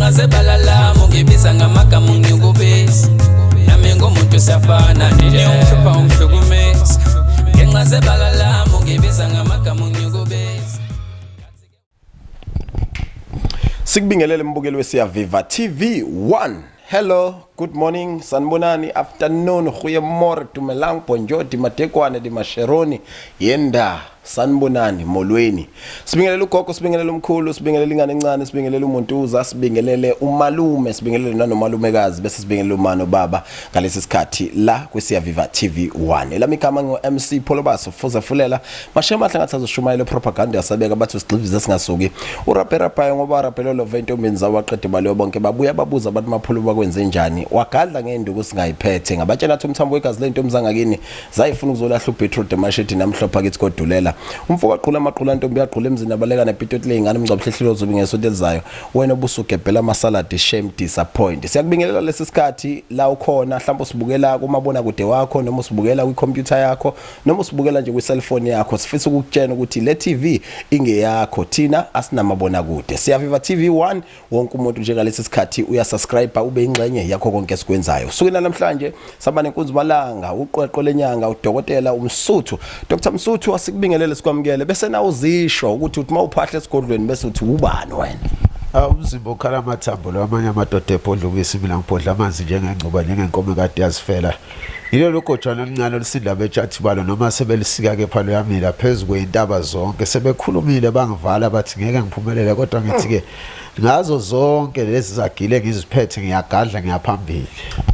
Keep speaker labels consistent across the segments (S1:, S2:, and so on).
S1: Ngenxa zebala lami ungibiza ngamagama ungikubisa. Nami ngumuntu siyafana nje ungihlupha ungihlukumeza. Ngenxa zebala lami ungibiza ngamagama ungikubisa.
S2: Sikubingelele mbukeli weSiyaviva TV 1. Hello, good morning, sanibonani, afternoon, goeiemôre, dumelang, bonjour, dimatekwane, dimasheroni, yenda. Sanibonani, molweni. Sibingelele ugogo, sibingelele umkhulu, sibingelele ingane encane, sibingelele umuntuza, sibingelele umalume, sibingelele nanomalumekazi, bese sibingelele umano baba ngalesi sikhathi la kwiSiyaviva TV 1. Elami igama ngu MC Pholobaso Fuza Fulela. Mashe amahle ngathi azoshumayela propaganda yasabeka bathi usigxivize singasuki. Urapera bhayo ngoba rapelo love entombini zawo waqede baleyo bonke babuya babuza abantu mapholo bakwenze njani. Wagadla ngenduku singayiphethe. Ngabatshela athi umthambo wegazi lentombi zangakini zayifuna ukuzolahla ubeetroot emashedini amhlophe akithi kodulela umfo kaqhula amaqhula ntombi yaqhula emzini abaleka nepitoti ley'ngane umngcwabo ozobe ngesonto elizayo wena obusugebhela amasaladi shame disappoint. Siyakubingelela lesi sikhathi la ukhona, mhlawumbe usibukela kumabonakude wakho noma usibukela kwikhompyutha yakho noma usibukela nje kwi-cellphone yakho. Sifisa ukukutshela ukuthi le TV ingeyakho, thina asinamabonakude. Siyaviva TV 1. Wonke umuntu njengalesi sikhathi uyasubscribe ube ingxenye yakho konke esikwenzayo. Sukela namhlanje saba nenkunzi malanga uqweqwe lenyanga udokotela uMsuthu. Dr Msuthu, asikubingelele sikwamukele, bese na uzisho ukuthi uthi mawuphahla esigodlweni bese uthi ubani wena.
S3: Ah, umzimba okhala amathambo lo amanye amadoda ebhodla ubisi, mina ngibhodla amanzi njengengcuba, njengenkomo kade yazifela. Yilo lugojwana oluncane olusinda betshathi balo noma sebelisika, kepha luyamila phezu kwey'ntaba zonke. Sebekhulumile bangivala bathi ngeke ngiphumelele, kodwa ngithi-ke ngazo zonke lezi zagile ngiziphethe ngiyagadla ngiyaphambili.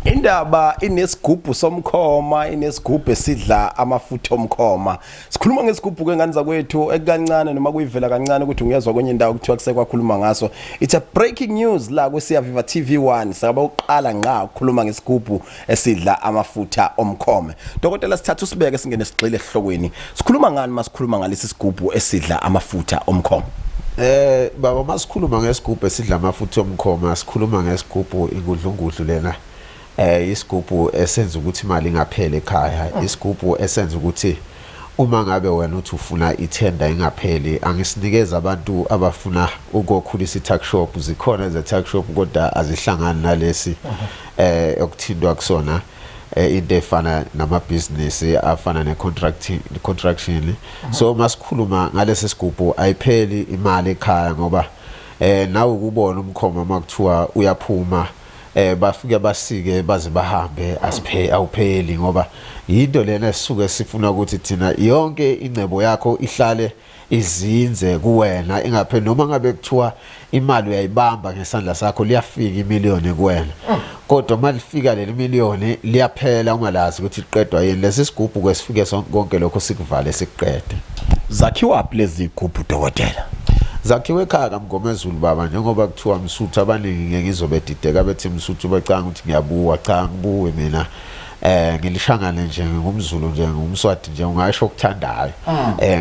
S2: Indaba inesigubhu somkhoma, inesigubhu esidla amafutha omkhoma. Sikhuluma ngesigubhu ke ngane zakwethu ekukancane noma kuyivela kancane ukuthi ungezwa kwenye indawo kuthiwa kusekwakhuluma ngaso. It's a breaking news la kwiSiyaviva TV 1. Singaba uqala ngqa ukukhuluma ngesigubhu esidla amafutha omkhome. Dokotela, sithatha usibeke singene sigxile esihlokweni. Sikhuluma ngani masikhuluma ngalesi sigubhu esidla amafutha omkhome?
S3: Baba, masikhuluma ngesigubhu esidla amafutha omkhoma, sikhuluma ngesigubhu ingudlungudlu lena. Isigubhu esenza ukuthi imali ingapheli ekhaya, isigubhu esenza ukuthi uma ngabe wena uthi ufuna ithenda ingapheli. Angisinikeza abantu abafuna ukukhulisa i-tuck shop, zikhona eze-tuck shop kodwa azihlangani nalesi okuthintwa kusona into efana namabhizinisi afana ne-contracting contraction. So masikhuluma ngalesi sigubhu ayipheli imali ekhaya, ngoba nawe ukubona umkhoma makuthiwa uyaphuma bafike basike baze bahambe, asiphe awupheli, ngoba yinto lena esisuke sifuna ukuthi thina yonke ingcebo yakho ihlale izinze kuwena ingapheli. Noma ngabe kuthiwa imali uyayibamba ngesandla sakho, liyafika imiliyoni kuwena, kodwa uma lifika leli miliyoni liyaphela ungalazi ukuthi liqedwa yini. Lesi sigubhu ke sifike konke lokho sikuvale sikuqede.
S2: Zakhiwa phi lezi gubhu, dokotela?
S3: Zakhiwe ekhaya kaMngomezulu, baba. Njengoba kuthiwa Msuthu, abaningi ngeke ngizobedideka bethi Msuthu becanga ukuthi ngiyabuwa. Cha, ngibuwe mina, ngilishangane nje, ngumZulu nje, ngumSwati nje, ungasho okuthandayo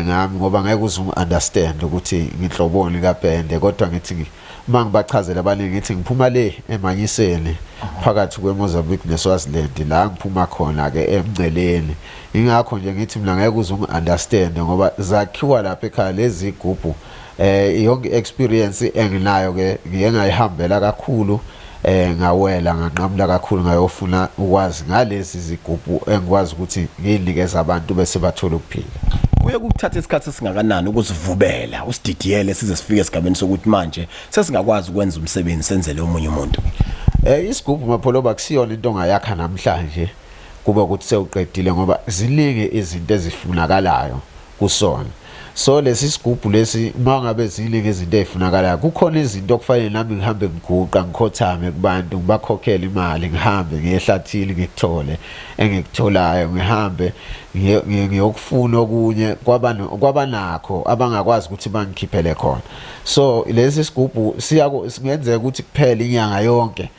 S3: ngami, ngoba ngeke uze understand ukuthi nginhloboni kapende. Kodwa ngithi uma ngibachazela abaningi ngithi ngiphuma le emanyiseni phakathi kweMozambique neSwaziland, la ngiphuma khona ke emngceleni. Ingakho nje ngithi mina ngeke uze ungi-understand, ngoba zakhiwa lapha ekhaya lezi igubhu. Yonke experience enginayo ke ngiye ngayihambela kakhulu, ngawela nganqamula kakhulu ngayofuna ukwazi ngalezi zigubhu engikwazi ukuthi ngiyinikeze abantu bese bathola ukuphila.
S2: Kuye kukuthatha isikhathi esingakanani ukuzivubela usididiyele size sifike esigabeni sokuthi manje sesingakwazi ukwenza umsebenzi senzele omunye umuntu?
S3: Isigubhu, Mapholoba, kusiyona into ongayakha namhlanje kube ukuthi sewuqedile, ngoba ziningi izinto ezifunakalayo kusona. So lesi sigubhu lesi, uma ngabe ziningi izinto ey'funakalayo, kukhona izinto okufanele nami ngihambe ngiguqa ngikhothame kubantu ngibakhokhele imali, ngihambe ngiye ehlathini ngikuthole engikutholayo, ngihambe ngiyokufuna okunye kwabanakho abangakwazi ukuthi bangikhiphele khona. So lesi sigubhu singenzeka ukuthi kuphele inyanga yonke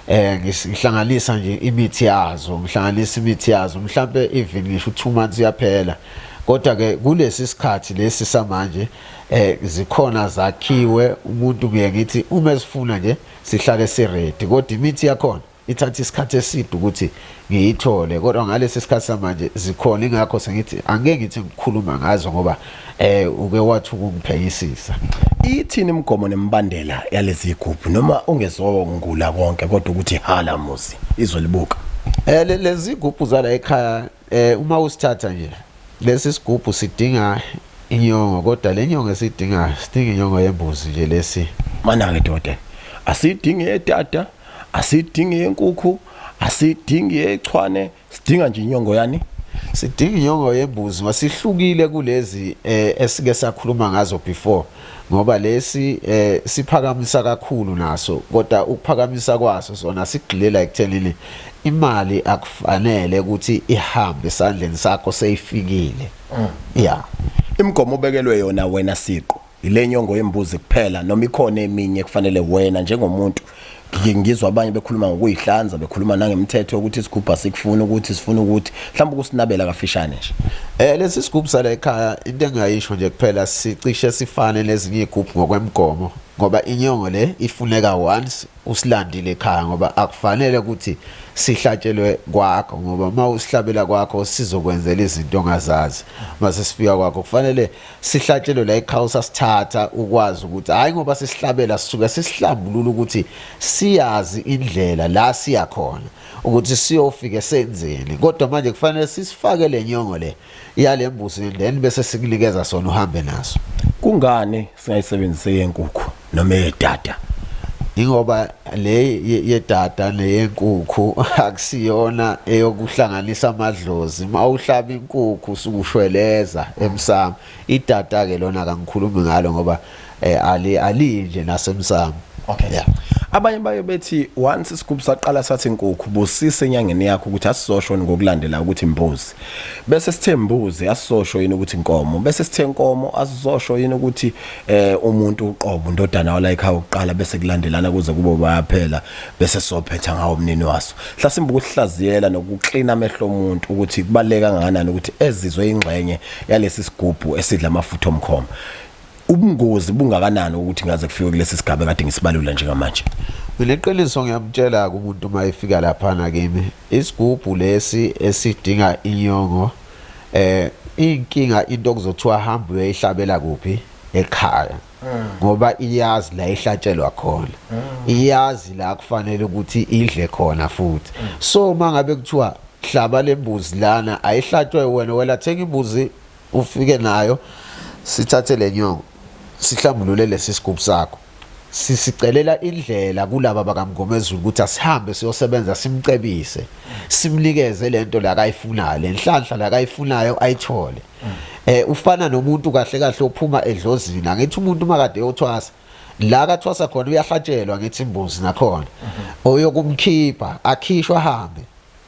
S3: ngihlanganisa nje imithi yazo, ngihlanganisa imithi yazo, mhlambe even ngisho 2 months uyaphela. Kodwa ke kulesi sikhathi lesi samanje zikhona zakhiwe. Umuntu ngiye ngithi uma esifuna nje sihlale si ready, kodwa imithi yakhona ithatha isikhathi eside ukuthi ngiyithole. Kodwa ngalesi sikhathi samanje zikhona, ingakho sengithi angeke ngithi ngikhuluma ngazo, ngoba Uke wathi ukungiphenyisisa.
S2: Ithini imigomo nemibandela yalezi gubhu noma ungezongula konke kodwa ukuthi hala muzi izolibuka?
S3: Lezi gubhu zala ekhaya, uma usithatha nje lesi sigubhu sidinga inyongo, kodwa le nyongo esidinga, sidinga inyongo yembuzi nje lesi.
S2: Mana-ke dokotela, asidingi yedada, asidingi yenkukhu, asidingi yechwane, sidinga nje inyongo yani?
S3: Sidinga inyongo yembuzi masihlukile kulezi esike sakhuluma ngazo before, ngoba lesi siphakamisa kakhulu naso, kodwa ukuphakamisa kwaso sona sigxilela ekuthenini imali akufanele ukuthi ihambe esandleni sakho seyifikile. Yeah.
S2: Imigomo obekelwe yona wena siqu ile nyongo yembuzi kuphela noma ikhona eminye kufanele wena njengomuntu? Ngizwa abanye bekhuluma ngokuyihlanza, bekhuluma nangemthetho yokuthi isigubhu asikufuni ukuthi sifuna ukuthi mhlawumbe ukusinabela kafishane nje.
S3: Lesi sigubhu sala ekhaya, into engayisho nje kuphela, sicishe sifane nezinye izigubhu ngokwemigomo, ngoba inyongo le ifuneka once usilandile ekhaya, ngoba akufanele ukuthi sihlatshelwe kwakho, ngoba uma usihlabela kwakho sizokwenzela izinto ongazazi. Mase sifika kwakho kufanele sihlatshelwe la ekhaya usasithatha, ukwazi ukuthi hayi, ngoba sisihlabela sisuke sisihlambulula ukuthi siyazi indlela la siya khona ukuthi siyofike senzeni, kodwa manje kufanele sisifake le nyongo le yale mbuzi, then bese sikunikeza sona uhambe naso.
S2: Kungani singayisebenzisi yenkukhu noma eyedada?
S3: Ingoba le yedada neyenkukhu akusiyona eyokuhlanganisa amadlozi. Uma uhlaba inkukhu usukushweleza emsamo. Idada ke lona kangikhulumi ngalo ngoba ali alinje nasemsamo.
S2: Okay.
S3: Yeah.
S2: Abanye baye bethi once isigubhu saqala sathi inkukhu, busise enyangeni yakho ukuthi asizosho ngokulandela ukuthi imbuzi. Bese sithe imbuzi, asizosho yini ukuthi inkomo. Bese sithe inkomo, asizosho yini ukuthi umuntu uqobo indodana wala ekhaya uqala, bese kulandelana kuze kube bayaphela, bese sophetha ngawo umnini waso. Hlasimba ukuhlaziyela nokuklina amehlo omuntu ukuthi kubaleka kangakanani ukuthi ezizwe ingxenye yalesi sigubhu esidla amafutha omkhoma. Ubungozi bungakanani ukuthi ngaze kufike kulesi sigaba kade ngisibalula njengamanje?
S3: Mina iqiniso ngiyamtshela umuntu uma efika laphana kimi, isigubhu lesi esidinga inyongo, inkinga into okuzothiwa hamba uyoyihlabela kuphi ekhaya, ngoba iyazi la ihlatshelwa khona, iyazi la kufanele ukuthi idle khona futhi. So mangabe kuthiwa hlaba lembuzi lana, ayihlatshwe wena, wena thenga imbuzi ufike nayo, sithathe le nyongo sihlambulule lesi sigubhu sakho, sisicelela indlela kulaba bakaMngomezulu ukuthi asihambe siyosebenza, simcebise, simnikeze lento la kayifunayo, lenhlanhla la kayifunayo ayithole. Ufana nomuntu kahle kahle ophuma edlozini. Angithi umuntu makade yothwasa la kathwasa khona uyahlatshelwa ngithi imbuzi nakhona oyokumkhipha akhishwa ahambe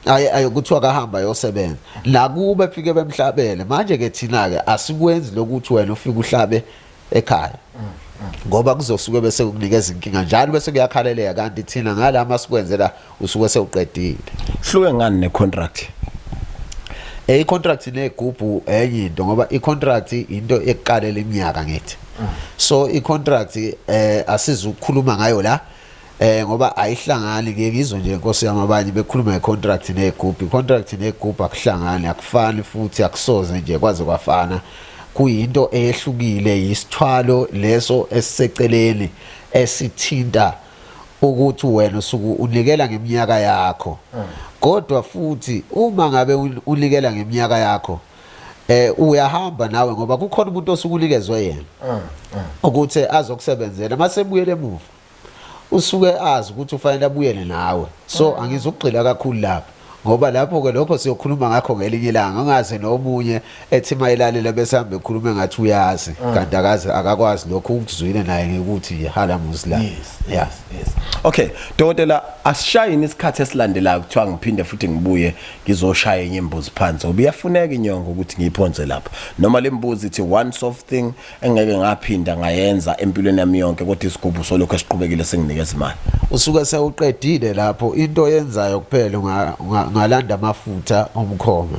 S3: aye ayokuthiwa kahamba ayosebenza nakube fike bemhlabele. Manje ke thina ke asikwenzi lokuthi wena ufike uhlabe ekhaya, ngoba kuzosuke bese kukunikeza inkinga njalo, bese kuyakhaleleka, kanti thina ngala masikwenzela usuke sewuqedile.
S2: Hluke ngani necontract?
S3: I-contract negubhu enye into, ngoba i-contract into ekuqalela iminyaka ngithi. So i-contract asizukukhuluma ngayo la, ngoba ayihlangani. Ngeke ngizwe nje inkosi yami abanye bekhuluma ngecontract negubhu. I-contract negubhu akuhlangani, akufani, futhi akusoze nje kwaze kwafana. Kuyinto eyehlukile, yisithwalo leso esiseceleni esithinta ukuthi wena usuku unikela ngeminyaka yakho, kodwa futhi uma ngabe unikela ngeminyaka yakho uyahamba nawe, ngoba kukhona umuntu osukunikezwe yena ukuthi azokusebenzela. Mase ebuyele emuva usuke azi ukuthi ufanele abuyele nawe. So angizukugxila kakhulu lapho, ngoba lapho ke lokho siyokhuluma ngakho ngelinye ilanga, ungaze nomunye ethi mayilalela bese hambe ekhuluma ngathi uyazi, kanti akazi, akakwazi lokho ukuzwile naye ngikuthi hala muzi la.
S2: Yeah. Yes. Okay, dokotela, asishayini isikhathi esilandelayo kuthiwa ngiphinde futhi ngibuye ngizoshaya enye imbuzi phansi, ngoba iyafuneka inyongo ukuthi ngiyiphonse lapha. Noma le mbuzi ithi one soft thing engeke ngaphinda ngayenza empilweni yami yonke, kodwa isigubhu solokhu esiqhubekile singinikeza imali.
S3: Usuke sewuqedile lapho, into oyenzayo kuphela ungalanda amafutha omkhoma.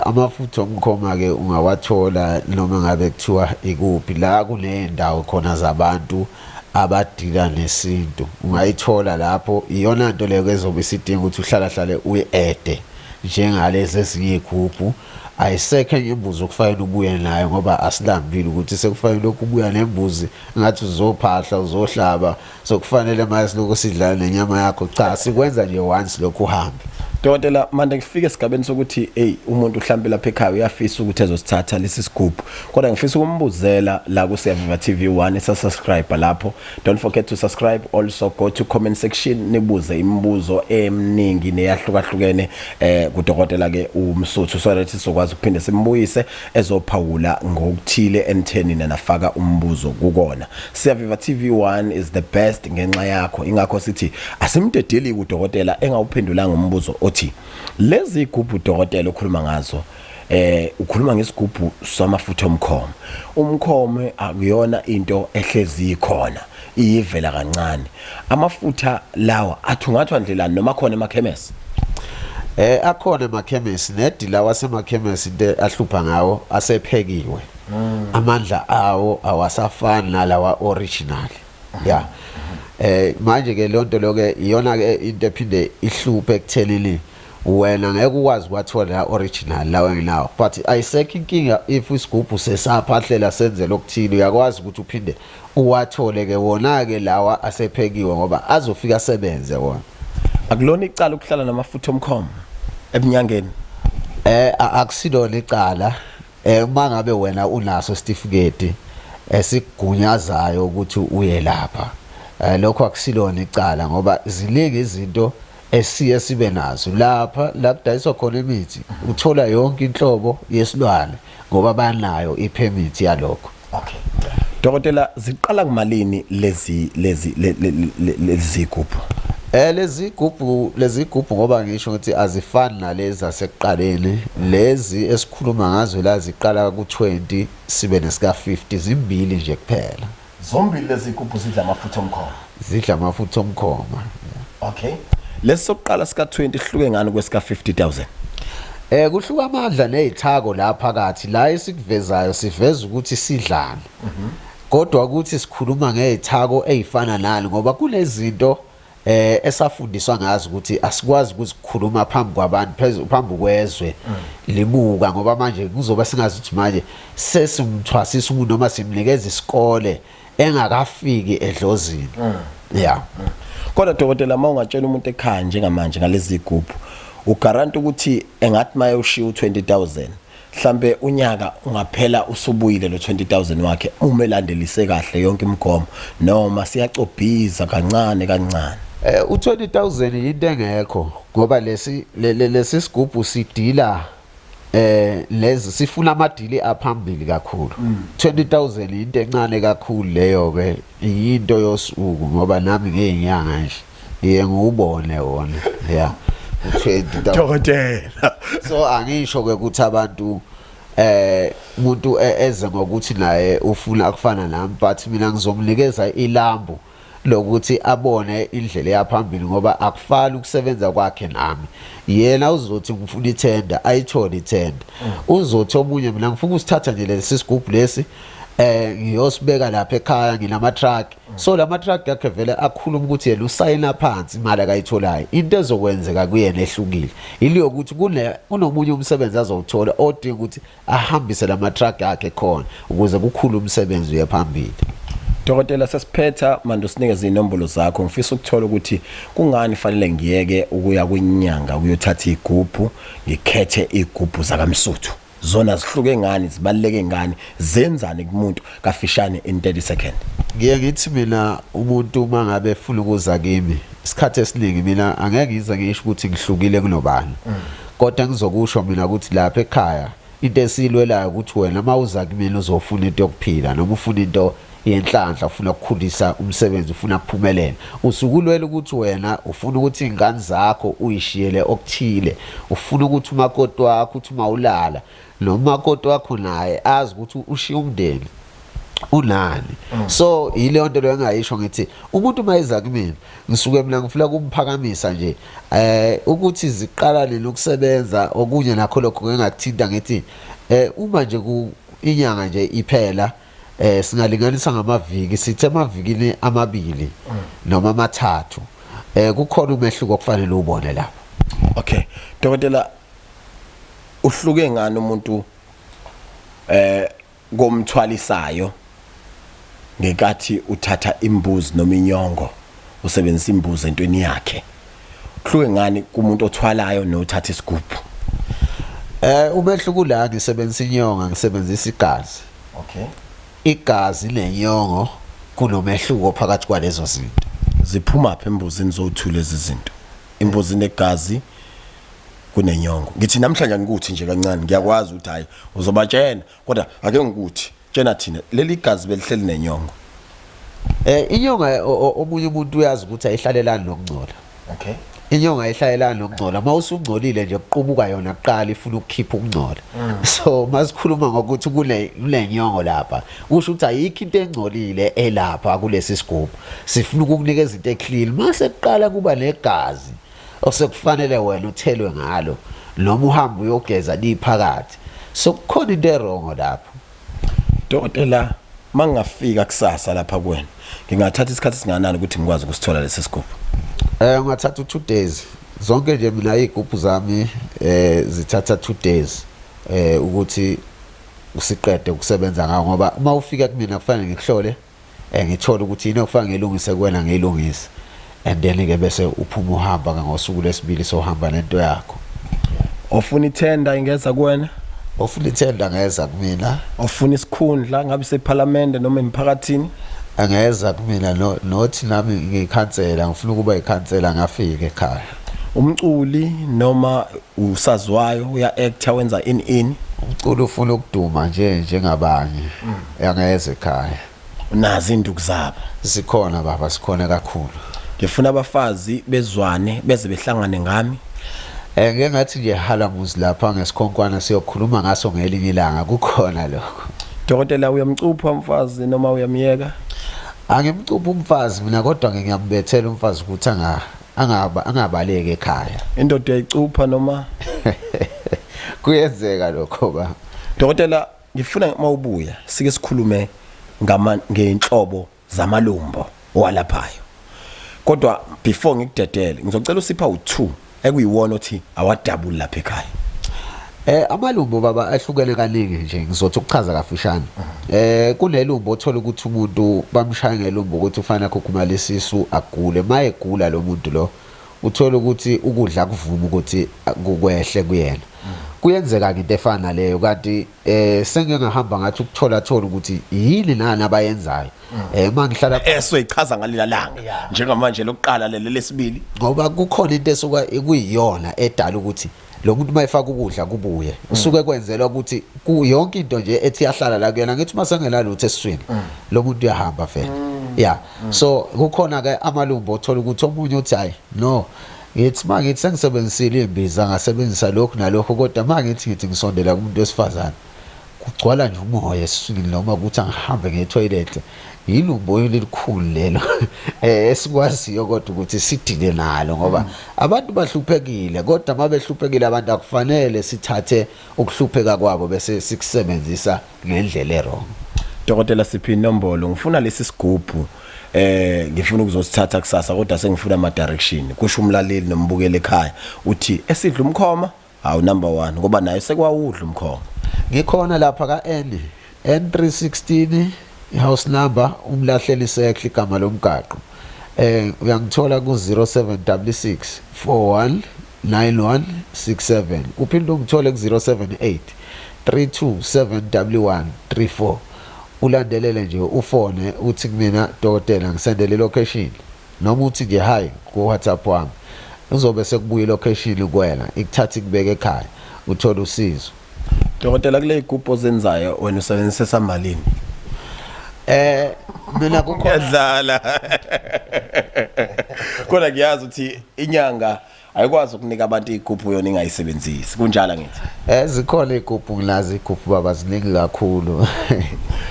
S3: Amafutha omkhoma ke ungawathola noma ngabe kuthiwa ikuphi la kunendawo khona zabantu abadila nesintu, ungayithola lapho. Iyona nto leyo ezobe isidinga ukuthi uhlala hlale uyi-ede njengalezi ezinye iy'gubhu. Ayisekho enye imbuzi okufanele ubuye nayo ngoba asilambile ukuthi sekufanele lokhu ubuya nembuzi ngathi uzophahla uzohlaba, sokufanele manje silokhu sidlala nenyama yakho. Cha, sikwenza nje once lokhu uhambe.
S2: Dokotela, manje ngifike esigabeni sokuthi hey, umuntu mhlambe lapha ekhaya uyafisa ukuthi ezosithatha lesi sigubhu, kodwa ngifisa ukumbuzela la ku Siyaviva TV 1 esa subscribe lapho. Don't forget to subscribe, also go to comment section nibuze imibuzo eminingi neyahlukahlukene kudokotela ke uMsuthu, so that sizokwazi ukuphinde simbuyise ezophawula ngokuthile enitheni nafaka umbuzo kukona. Siyaviva TV 1 is the best ngenxa yakho, ingakho sithi asimdedeli kudokotela engawuphendulanga umbuzo othi lezi igubhu dokotela okhuluma ngazo. Ukhuluma ngesigubhu samafutha omkhomo. Umkhomo akuyona into ehlezi ikhona, iyivela kancane. Amafutha lawa athungathwa ndlelani noma khona emakhemesi?
S3: Akhona emakhemesi, nedi lawa asemakhemesi into ahlupha ngawo asephekiwe. Amandla awo awasafani nalawa original. Yeah. Manje ke lonto loke iyona ke into ephinde ihluphe ekuthenini wena ngeke ukwazi ukwathola la original lawa enginawo, but ayisekho inkinga if isigubhu sesaphahlela senze lokuthile, uyakwazi ukuthi uphinde uwathole ke wona ke lawa asephekiwe ngoba azofika asebenze wona.
S2: Akulona icala ukuhlala namafutha omkhomo ebunyangeni?
S3: Akusilona icala uma ngabe wena unaso isitifiketi esikugunyazayo ukuthi uye lapha. Lokho akusilona icala ngoba ziningi izinto esiye sibe nazo lapha la kudayiswa khona imithi, uthola yonke inhlobo yesilwane ngoba banayo ipermit yalokho.
S2: Okay. Dokotela, ziqala kumalini lezi zigubhu?
S3: Lezi gubhu ngoba ngisho ukuthi azifani nalezi zasekuqaleni. Lezi esikhuluma ngazo la ziqala ku-20 sibe nesika 50, zimbili nje kuphela.
S2: Zombili lezi gubhu zidla amafutha omkhomo?
S3: Zidla amafutha omkhoma.
S2: Okay. Lesi sokuqala sika 20 hluke ngani kwesika 50,000?
S3: Kuhluka amandla nezithako la phakathi. La esikuvezayo siveza ukuthi sidlani. Kodwa ukuthi sikhuluma ngezithako ezifana nani ngoba kunezinto esafundiswa ngazo ukuthi asikwazi ukuzikhuluma phambi kwabantu, phezulu phambi kwezwe libuka, ngoba manje kuzoba singazi ukuthi manje sesimthwasisa umuntu noma simnikeza isikole engakafiki edlozini, yeah.
S2: Kodwa dokotela, uma ungatshela umuntu ekhaya njengamanje ngalezi zigubhu, uguarantee ukuthi engathi maye ushiya u20000, mhlambe unyaka ungaphela usubuyile lo 20000 wakhe uma elandelise kahle yonke imigomo, noma siyacobhiza kancane kancane?
S3: U20000 into engekho ngoba lesi sigubhu sidila lezi sifuna amadili aphambili kakhulu. 20000 into encane kakhulu leyo ke, into yosuku ngoba nami ngeyinyanga nje ngiye ngiwubone wona, yeah, u20000.
S2: Dokotela.
S3: So angisho ke ukuthi abantu umuntu eze ngokuthi naye ufuna kufana nami, but mina ngizomnikeza ilambu lokuthi abone indlela yaphambili ngoba akufani ukusebenza kwakhe nami. Yena uzothi ngifuna ithenda, ayithole ithenda. Uzothi omunye mina ngifuna usithatha nje lesi sigubhu lesi, ngiyosibeka lapha ekhaya, nginama truck. So lama truck yakhe vele akhuluma ukuthi yena usayina phansi imali akayitholayo. Into ezokwenzeka kuyena ehlukile iliyokuthi kune kunomunye umsebenzi azowuthola odinga ukuthi ahambise lama truck akhe khona ukuze kukhule umsebenzi uye phambili.
S2: Dokotela, sesiphetha manje, usinikeze inombolo zakho. Ngifisa ukuthola ukuthi kungani fanele ngiyeke ukuya kwinyanga ukuyothatha igubhu, ngikhethe igubhu zakaMsuthu. Zona zihluke ngani, zibaluleke ngani, zenzani kumuntu, kafishane in 30 second?
S3: Ngiye ngithi mina umuntu uma ngabe efuna ukuza kimi, isikhathi esiningi mina angeke ngize ngisho ukuthi ngihlukile kunobani, kodwa ngizokusho mina ukuthi lapha ekhaya into esiyilwelayo ukuthi wena uma uza kumina uzofuna into yokuphila noma ufuna into yenhlanhla, ufuna ukukhulisa umsebenzi, ufuna kuphumelela, usukulwela ukuthi wena ufuna ukuthi iy'ngane zakho uyishiyele okuthile, ufuna ukuthi umakoti wakho uthi uma ulala nomakoti wakho naye azi ukuthi ushiye umndeni unani. So yileyo nto leyo engayisho ngithi umuntu uma eza kumina ngisuke mina ngifuna ukumphakamisa nje. Ukuthi ziqala nini ukusebenza, okunye nakho lokho ngingakuthinta ngithi uma nje ku inyanga nje iphela, singalinganisa ngamaviki, sithe emavikini amabili noma amathathu kukhona umehluko okufanele ubone lapho.
S2: Okay. Dokotela, Uhluke ngani umuntu komthwalisayo ngenkathi uthatha imbuzi noma inyongo usebenzisa imbuzi entweni yakhe? Kuhluke ngani kumuntu othwalayo nothatha isigubhu?
S3: Umehluko la, ngisebenzisa inyonga, ngisebenzisa igazi. Igazi nenyongo kunomehluko phakathi kwalezo zinto.
S2: Ziphuma phi embuzini zothule lezi zinto? Imbuzi negazi kunenyongo. Ngithi namhlanje ngikuthi nje kancane, ngiyakwazi ukuthi hayi uzobatshena, kodwa ake ngikuthi tshena thina leli gazi belihleli nenyongo.
S3: Inyonga omunye umuntu uyazi ukuthi ayihlalelani nokungcola. Inyonga ayihlalelani nokungcola. Uma usungcolile nje kuqubuka yona kuqala, ifuna ukukhipha ukungcola. So masikhuluma ngokuthi kunenyongo lapha, kusho ukuthi ayikho into engcolile elapha kulesi sigubhu. Sifuna ukukunikeza into eclean. Mase kuqala kuba negazi osekufanele wena uthelwe ngalo noma uhambe uyogeza liphakathi. So kukhona into erongo lapho.
S2: Dokotela, mangingafika kusasa lapha kuwena, ngingathatha isikhathi singanani ukuthi ngikwazi ukusithola lesi sigubhu?
S3: Ungathatha u2 days. Zonke nje mina izigubhu zami zithatha 2 days ukuthi usiqede ukusebenza ngawo, ngoba uma ufika kumina kufanele ngikuhlole, ngithole ukuthi yini okufanele ngilungise kuwena, ngiyilungise, and then ke bese uphuma uhamba ke ngosuku lwesibili sohamba nento yakho.
S2: Ofuna ithenda ingeza kuwena?
S3: Ofuna ithenda ngeza kumina.
S2: Ofuna isikhundla ngabe sephalamende noma emphakathini?
S3: Angeza kumina. No, nothi nami ngiyikhansela, ngifuna ukuba ikhansela, ngafika ekhaya.
S2: Umculi noma usaziwayo, uya actor, wenza in in?
S3: Umculo ufuna ukuduma nje njengabanye, angeza ekhaya.
S2: Unazo induku zabo?
S3: Sikhona baba, sikhona kakhulu.
S2: Ngifuna abafazi bezwane beze behlangane ngami.
S3: Ngeke ngathi nje halamuzi lapha ngesikhonkwana, siyokhuluma ngaso ngelinye ilanga, kukhona lokho.
S2: Dokotela, uyamcupha umfazi noma uyamyeka?
S3: Angimcuphi umfazi mina, kodwa ke ngiyambethela umfazi ukuthi angaba angabaleki ekhaya.
S2: Indoda uyayicupha noma?
S3: Kuyenzeka lokho ba.
S2: Dokotela, ngifuna mawubuya sike sikhulume ngama ngeinhlobo zamalumbo owalaphayo. Kodwa before ngikudedele, ngizocela usipha u2 ekuyiwona othi awadabuli lapha ekhaya.
S3: Amalumbo baba ahlukene kaningi nje, ngizothi ukuchaza kafushane. Kunelumbo othola ukuthi umuntu bamshaya ngelumbo ukuthi ufanele akhukhumale isisu agule. Mayegula lo muntu lo uthola ukuthi ukudla kuvuma ukuthi kukwehle kuyena. Kuyenzeka ke into efana naleyo, kanti sengike ngahamba ngathi ukuthola thola ukuthi yini nani abayenzayo. Mangihlala
S2: Esoyichaza ngalela langa njengamanje lokuqala leli lesibili.
S3: Ngoba kukhona into esuka kuyiyona edala ukuthi lo muntu mayefaka ukudla kubuye, usuke kwenzelwa ukuthi ku yonke into nje ethi yahlala la kuyena, ngithi uma sengela lutho esiswini lo muntu uyahamba vele. Yeah, so kukhona ke amalumbo othola ukuthi omunye uthi hayi no, ngithi mangithi sengisebenzisile imbiza, ngasebenzisa lokhu nalokho, kodwa mangithi ngithi ngisondela kumuntu wesifazane kugcwala nje umoya esiswini, noma ukuthi angihambe ngetoilet. Yilumbo elikhulu lelo esikwaziyo kodwa ukuthi sidile nalo, ngoba abantu bahluphekile, kodwa mabehluphekile abantu akufanele sithathe ukuhlupheka kwabo bese sikusebenzisa ngendlela erong.
S2: Dokotela, siphi inombolo? Ngifuna lesi sigubhu, ngifuna ukuzosithatha kusasa, kodwa sengifuna ama direction, kusho umlaleli nombukeli ekhaya uthi esidla umkhoma hawu number 1, ngoba naye sekwawudla umkhoma.
S3: Ngikhona lapha ka N N316, house number umlahleli sekhle igama lomgaqo. Uyangithola ku 0766 41 9167, uphinde ungithole ku 078 327 134. Ulandelele nje, ufone uthi kumina, "Dokotela, ngisendele ilocation," noma uthi nje hi ku WhatsApp wami, uzobe sekubuya ilocation kuwena, ikuthatha ikubeke ekhaya, uthole usizo.
S2: Dokotela, kule igubhu ozenzayo wena usebenzisa samalini?
S3: Mina kukhona
S2: Ngiyadlala, kodwa ngiyazi ukuthi inyanga ayikwazi ukunika abantu igubhu yona ingayisebenzisi, kunjalo ngithi?
S3: Zikhona igubhu, nginazo igubhu baba, ziningi kakhulu.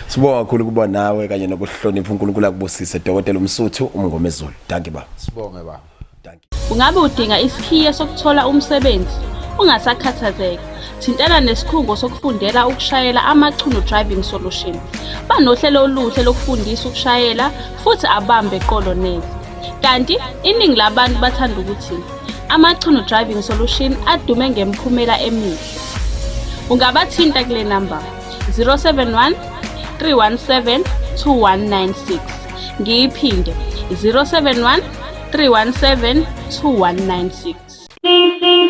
S2: Sibonga kakhulu kuba nawe kanye nokuhlonipha. uNkulunkulu akubusise, Dokotela uMsuthu uMngomezulu. Dankie baba.
S3: Sibonge baba.
S2: Dankie.
S4: Ungabe udinga isikhiye sokuthola umsebenzi? Ungasakhathazeka. Thintana nesikhungo sokufundela ukushayela Amachuno Driving Solution. Banohlelo oluhle lokufundisa ukushayela futhi abambe qolo neze. Kanti iningi labantu bathanda ukuthi Amachuno Driving Solution adume ngemiphumela emihle. Ungabathinta kule namba 071 317 2196. Ngiyiphinde 071 317 2196.